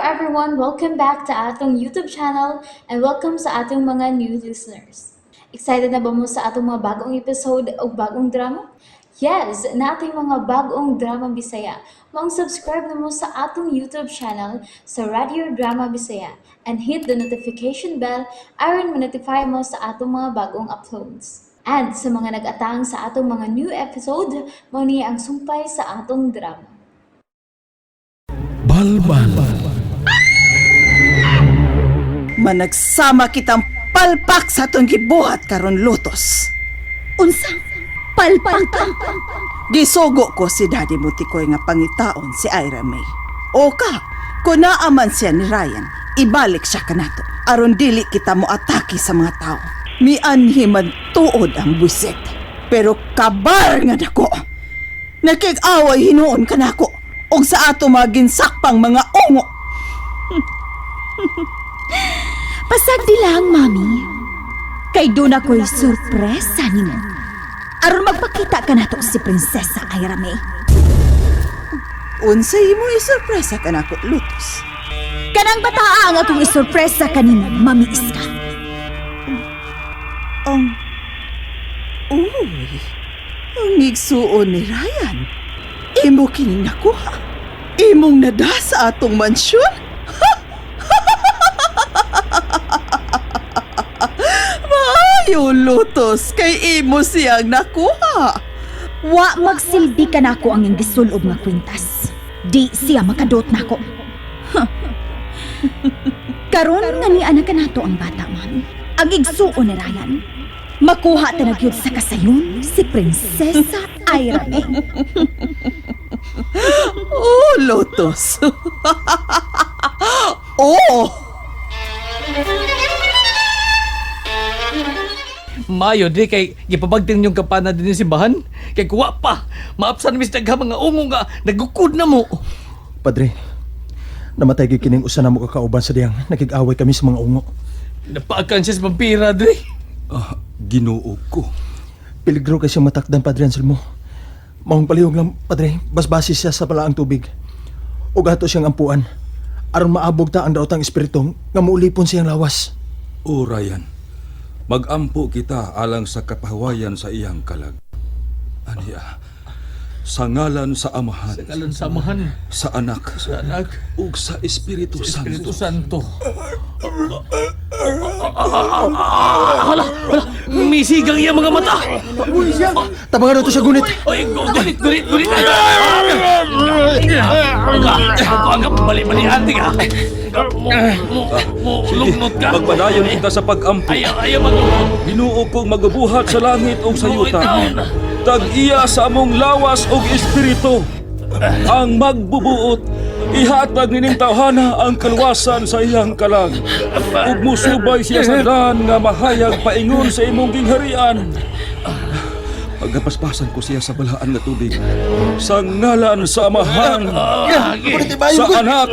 everyone! Welcome back to atong YouTube channel and welcome sa atong mga new listeners. Excited na ba mo sa atong mga bagong episode o bagong drama? Yes, naa tay mga bagong drama Bisaya. Maong subscribe na mo sa atong YouTube channel sa Radio Drama Bisaya and hit the notification bell aron ma-notify mo sa atong mga bagong uploads. And sa mga nag-atang sa atong mga new episode, mao ni ang sumpay sa atong drama. Balbal. Managsama kitang palpak sa atong gibuhat karon, Lotos. Unsa? Palpak ka? Gisugo ko si Daddy Mutikoy nga pangitaon si Ira May. O ka, kung naaman siya ni Ryan, ibalik siya kanato. Aron dili kita mo atake sa mga tao. Mianhi man tuod ang buwisit. Pero kabar nga dako. Nakig-away hinuon kanako og sa ato mga ginsakpang mga ungo. Pasagdi lang, Mami. Kay duna ko'y sorpresa nimo. Aron magpakita ka nato si Prinsesa Ira May. Unsay imo isorpresa kanako, Lotos? Kanang bataa ang akong isorpresa kanimo, Mami Iska. Ang... Uy, ang igsuon ni Ryan. Imo kining nakuha. Imong nada sa atong mansyon. Maayo, Lotos, kay imo siyang nakuha. Wa magsilbi ka nako ang iyang gisulob nga kwintas. Di siya makadot nako. Huh. Karon nga ni anak nato ang bata, Mami. Ang igsuon ni Ryan. Makuha ta na gyud sa kasayon si Prinsesa Ira May. Oh, Lotos. Oh! Mayo di kay gipabagting yung kapana din yung simbahan. Kay kuwa pa, maapsan mis dagha mga ungo nga nagukod na mo. Padre, namatay gyud kining usa namo ka kauban sa diyang nakig-away kami sa mga ungo. Napaakan siya sa vampira dre. Ah, Ginoo ko. Peligro kay siyang matakdan, Padre Anselmo. Maong palihog lang, Padre, basbasi siya sa palaang tubig. Ug ato siyang ampuan. Aron maabog ta ang daotang espiritu nga muulipon siyang lawas. O Ryan, magampo kita alang sa kapahawayan sa iyang kalag. Aniya, sa ngalan sa Amahan, Sa ngalan sa Amahan, sa Anak, sa Anak, ug sa Espiritu sa Espiritu Santo. Santo. Hala, hala, misigang iya mga mata. Tabangan to siya gunit. Oy, gunit, gunit, gunit. Aga, aga, bali-bali ante ka. Mo, mo, mo, lugnot ka. Magpadayon kita sa pag-ampo. Ayaw, ayaw maglunot. Ginoo kong magabuhat sa langit ug sa yuta. Itaon. Tag-iya sa among lawas ug espiritu. Ang magbubuot, ihatag nining tawhana ang kaluwasan sa iyang kalag. Ug musubay siya sa daan nga mahayag paingon sa imong gingharian. Pagkapaspasan ko siya sa balaan nga tubig. Sa ngalan sa Amahan, sa Anak,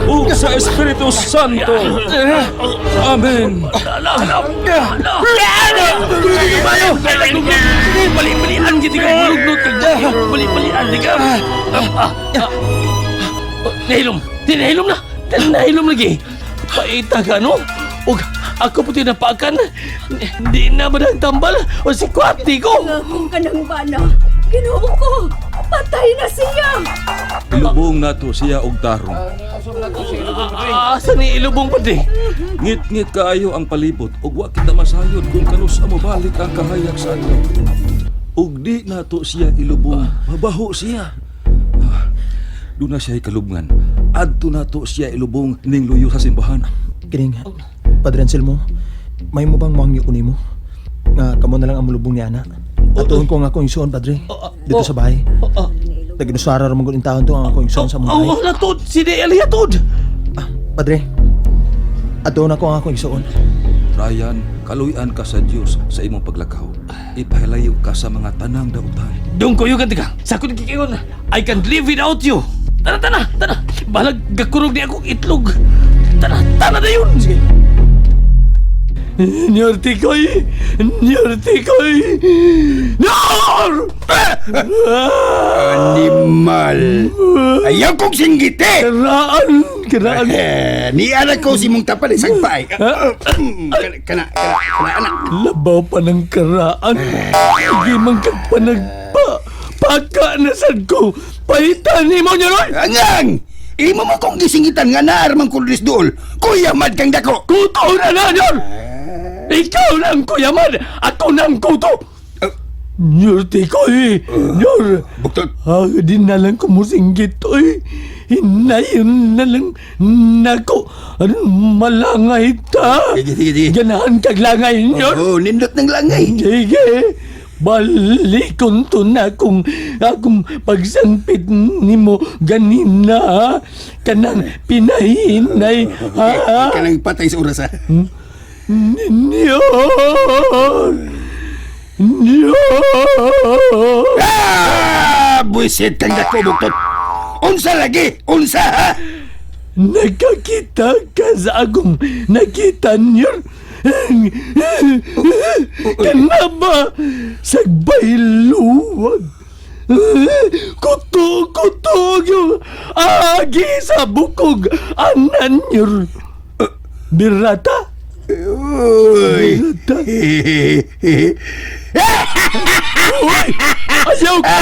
ug sa Espiritu Santo. Amen. Bali-balian gid ka, lugnot ka. Bali-balian di ka. Nahilom, di nahilom na. Nahilom lagi. Paita ka no? Ug ako puti napakan. Di na ba ang tambal o si kwati ko? Akong kanang bana. Ginoo ko, patay na siya. Ilubong nato siya og tarong. Asa ni ilubong pa di? Ngit-ngit kaayo ang palibot ug wa kita masayod kung kanus-a mobalik ang kahayag sa adlaw. Ug di nato siya ilubong, mabaho siya. Ah, duna siya kalubngan. Adto nato siya ilubong ning luyo sa simbahan. Kining, Padre Anselmo, may mo bang moangyo ko nimo? Nga kamo na lang ang mulubong ni ana. Atuon ko ang akong igsuon, Padre. Dito sa bahay. Naginusara ra man gud taon to ang akong igsuon sa among bahay. Oh, wala tod. Si De Elia tod. Ah, Padre, atuon ako ang akong igsuon. Ryan, kaluy-an ka sa Dios sa imong paglakaw. Ipahilayo ka sa mga tanang dautan. Dong ko yugan ka. Sa akong gikingon, I can't live without you. Tana, tana, tana. Balag gakurog ni akong itlog. Tana, tana na yun. Sige. Nyor Tikoy! Nyor Tikoy! Nyor! Animal. Ayaw kong singgite. Karaan! Karaan! Eh, ni anak ko si mong tapad isang paay. Kana kana kana kana anak. Labaw pa ng karaan. Sige man kag panagpa. Paka na sad ko. Palitan ni mo niya, Roy! Angang! Imo mo kong gisingitan nga naarman ko dris duol. Kuya mad kang dako. Kuto na na, Nyor! Ikaw na ang kuyaman! Ako na ang kuto! Nyor, Tikoy! Nyor! Buktot. Ah, di na lang kumusinggit, oy. Hinayon na lang nako. Ano, malangay ta. Sige, sige, sige. Ganahan kag langay, Nyor. Oh, nindot ng langay. Sige, balikon to na kung akong pagsangpit nimo ganina. Kanang pinahinay, ha? Kanang patay sa oras ha. Nyor! Nyor! Ah, buisit kang dako buktot. Unsa lagi? Unsa ha? Nakakita ka sa akong nakita niyo. Kana ba? Sagbay luwag. Kuto, kuto yung agi sa bukog anan niyo. Birata? Uy. Birata? Uy! Ayaw ko!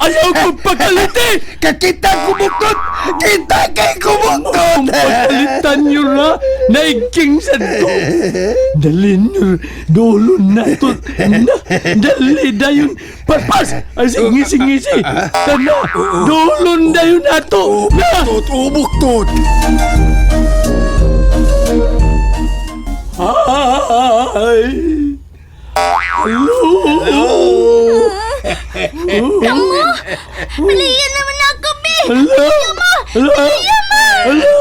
Ayaw ko pakaliti! Kakita ko buktot! Kita kay ko buktot! Kung pagkalitan nyo na, naiking sad ko. Dali nyo, dulo na to. Na, dali dayon. Paspas! Ay, sige, sige, sige. Tana, dulon dayon na to. Na! Buktot, oh, buktot! Ay! Hello! Kamo! Palayan naman ako, be! Hello! Hello! Hello!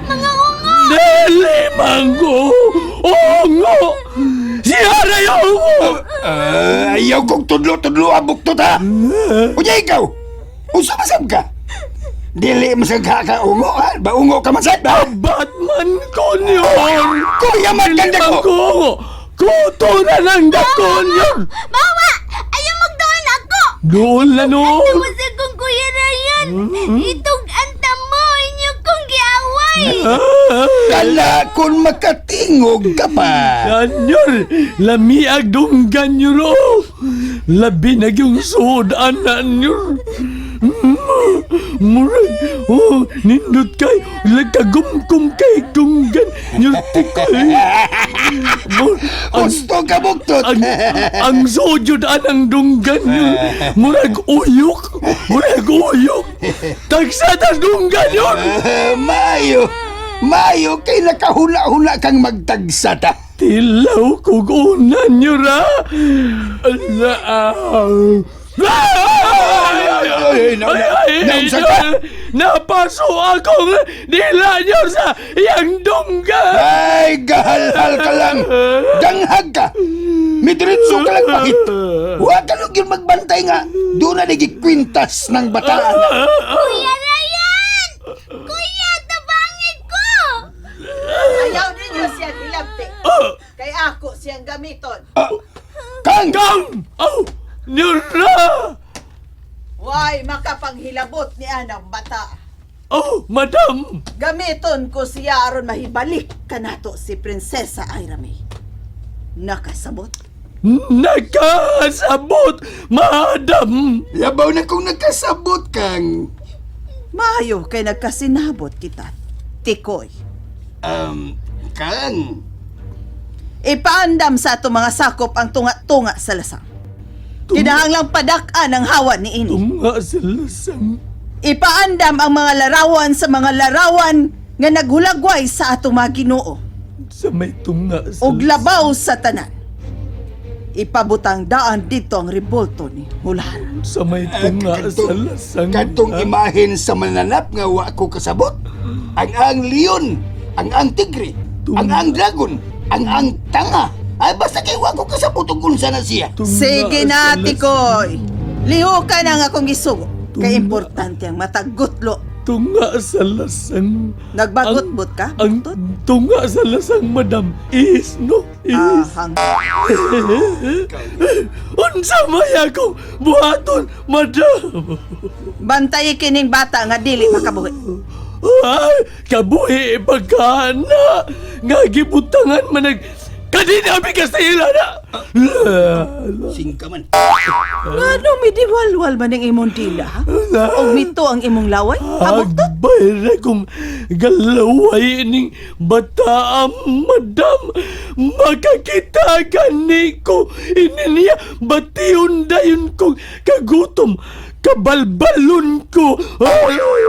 Mga ungo! Dili manggo! Ungo! Siya na yung ungo! Ah, ayaw kong tudlo-tudlo ang buktot ha! Unya ikaw! Unsa masab ka? Dili masag ka ka ungo ha? Baungo ka man sad ba? Batman ko yun! Kuya man kang Dili dako! manggo! Kuto na lang dako yun! Bawa! Ayaw magdoon ako! Doon na noon! Tapos akong Kuya Ryan! Itong anta mo! Inyo kong giaway! Kala kon makatingog ka pa! Ganyor! Lamiag dunggan nyo ro! Labi na yung suod anan nyo! Murag, oh, nindot kay, lagkagumkum kay dunggan nyo tikoy. Ang, Gusto ka buktot! ang suod yun anang dunggan nyo. Murag uyok, murag uyok. Tagsa tas dunggan yun! Ah, maayo! Maayo kay nakahula-hula kang magtagsa ta! Tilaw kog una nyo ra! Ala! Ay, ay, naunsa ka? Napaso akong dila nyo sa iyang dunggan! Ay, gahalhal ka lang! Danghag ka! Midiritso ka lang pahit! Huwag ka lang yun magbantay nga! Doon na nagikwintas ng bataan! Kuya Ryan! Kuya, tabangin ko! Ayaw ninyo siya hilabti. Kay ako siyang gamiton. Kang! Kang! Aw! Nyo ra! Why makapanghilabot ni anang bata? Oh, madam! Gamiton ko siya aron mahibalik kanato si Prinsesa Ira May. Nakasabot? Nakasabot, madam! Labaw na kung nagkasabot kang... Maayo kay nagkasinabot kita. Tikoy. Kang! Ipaandam sa ato mga sakop ang tunga-tunga sa lasang. Kinahanglang padak-an ang hawa ni ini. Tunga sa lasang. Ipaandam ang mga larawan sa mga larawan nga naghulagway sa atong mga Ginoo Sa may tunga sa ug labaw sa tanan. Ipabutang daan dito ang rebolto ni Hular. Sa may tunga sa lasang. Katong imahin sa mananap nga wa ko kasabot. Ang leon, ang tigre, ang dragon, ang tanga. Ay basta kay wa ko kasabot og unsa na siya. Tunga Sige na, sa lasang. Tikoy. Liho ka na nga akong gisugo. Kay importante ang matagutlo. Tunga sa lasang. Nagbagot-bot ka? Ang Buktot? tunga sa lasang, madam. Is, no? Is. Ahang. Unsa may akong buhaton, madam? Bantay kining bata nga dili makabuhi. Ay, kabuhi pagkana. Nga gibutangan manag kadina mi Kastila na. Singka man. Ngano midiwalwal man ang imong dila, ha? Og mito ang imong laway? Ha, buktot? Agbay ra kong galaway ning bata, madam. Makakita gani ko ini niya bation dayon kong kagutom. Kabalbalon ko. Ay, ay,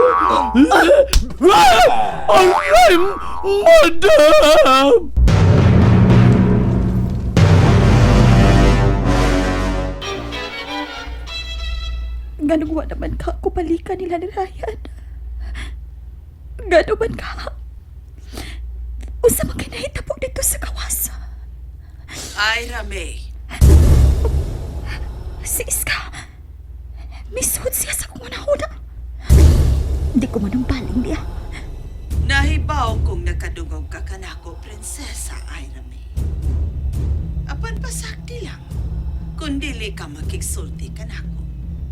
madam! Ganong wa naman ka kupalika nila ni Ryan. Gano man ka. Unsa man kinahitabo dito sa kawasa? Ira May. Si Iska. Misud siya sa kong una. Di ko manumbaling niya. Nahibaw kung nakadungog ka kanako, Prinsesa Ira May. Apan pasakti lang, kung dili ka makigsulti kanako.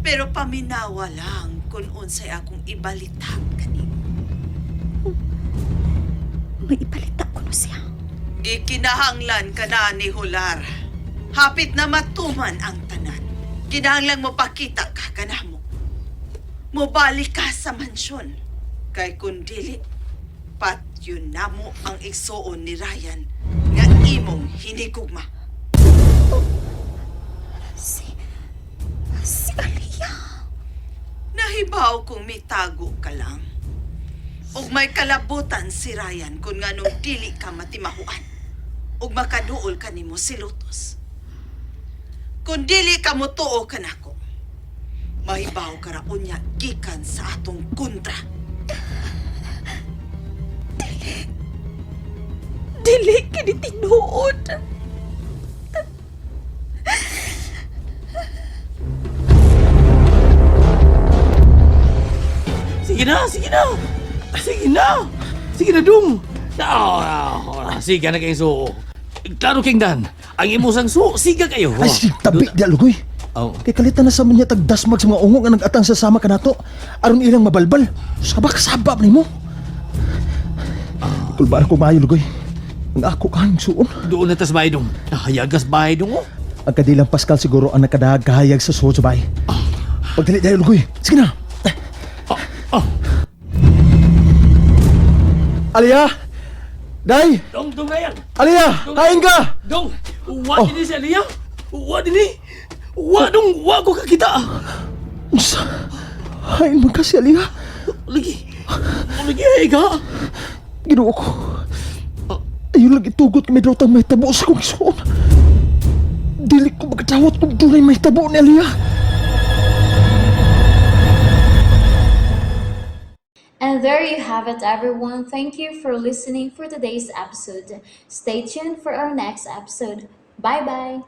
Pero paminawa lang kung unsay akong ibalita kanimo. May ipalita ko no siya. Gikinahanglan ka na ni Hular. Hapit na matuman ang tanan. Kinahanglan mo pakita ka kanamo. Mobalik ka sa mansyon. Kay kung dili, patyon na mo ang igsuon ni Ryan nga imong hinigugma. Si Aliyah. Nahibaw kung mitago ka lang. Ug may kalabutan si Ryan kung nganong dili ka matimahuan. Ug makaduol ka nimo si Lotus. Kung dili ka motuo kanako, mahibaw ka ra unya gikan sa atong kontra. Dili kini tinuod. Sige na, sige na. Sige na. Sige na, dong. Ah, ah, sige na kayo suo. Klaro king Dan, ang imo sang suo, siga kayo. Ay, sige, tabi di lugoy. Oh. Kay kalitan na sa mga tagdasmag sa mga ungo nga nag-atang sa sama kanato aron ilang mabalbal. Sabak sabab nimo. Kulbaan ko maayo lugoy. Ang ako kang suon. Doon na tas bahay dong. Hayagas bahay dong oh. Ang kadilang Pascal siguro ang nakadahag kahayag sa suot sa bahay. Pagdali dahil lugoy. Sige na. Ah. Aliyah! Day! Dong, dong na yan. Aliyah! Kain ka! Dong, wa oh. Ini si Aliyah. Wa dini. Wa dong, wa ko kakita. Unsa? Hain man ka si Aliyah. Lagi. Lagi ay ka. Ginoo ko. Ayun lang itugot kami daw tang mahitabo sa kong isuon. Dili ko magdawat kung dunay mahitabo ni Aliyah. And there you have it, everyone. Thank you for listening for today's episode. Stay tuned for our next episode. Bye bye.